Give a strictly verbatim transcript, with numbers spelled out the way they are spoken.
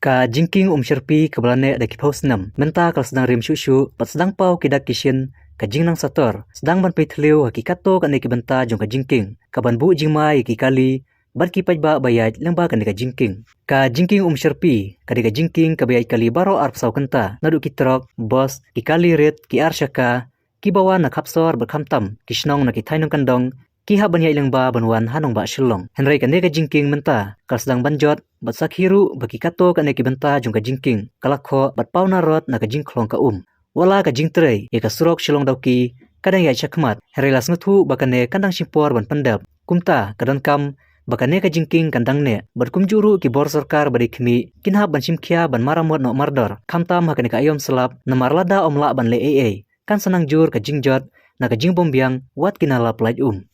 Ka jingkieng Umshyrpi kaba la neh da ki phew snem mynta ka la sdang rim shuh shuh bad sdang paw ki dak ki shin ka jingnang sator, sdang ban peit thliew ha ki katto katne ki bynta jong ka jingkieng, ka ban buh jingma ïa ki kali bad ki paidbah ba ïaid lyngba kane ka jingkieng. Ka jingkieng Umshyrpi ka dei ka jingkieng kaba ïaid kali baroh arphew saw kynta, naduh ki trok, bus, ki kali rit, ki ar shaka, kiba wan na Khapsor bad khamtam ki shnong na ki thaiñ nongkyndong ki hap ban ïaid lyngba ban wan ha nongbah Shillong. Hynrei kane ka jingkieng mynta ka la sdang ban jot bad sakhi ruh ba ki katto katne ki bynta jong ka jingkieng ka la khoh bad paw narot na ka jingkhlong ka um. Wat la ka jingtrei ïa ka surok Shillong Dawki ka dang ïaid shakhmat, hynrei la sngewthuh ba kane kan dang shim por ban pyndep. Kumta ka donkam ba kane ka jingkieng kan dang neh bad kumjuh ruh ki bor sorkar ba dei khmih kin hap ban shim khia ban maramot noh mardor, khamtam ha kane ka aïom slap, namar lada ym lah ban leh ei ei kan sa nang jur ka jingjot na ka jingbymbiang wat ki nalap lait um.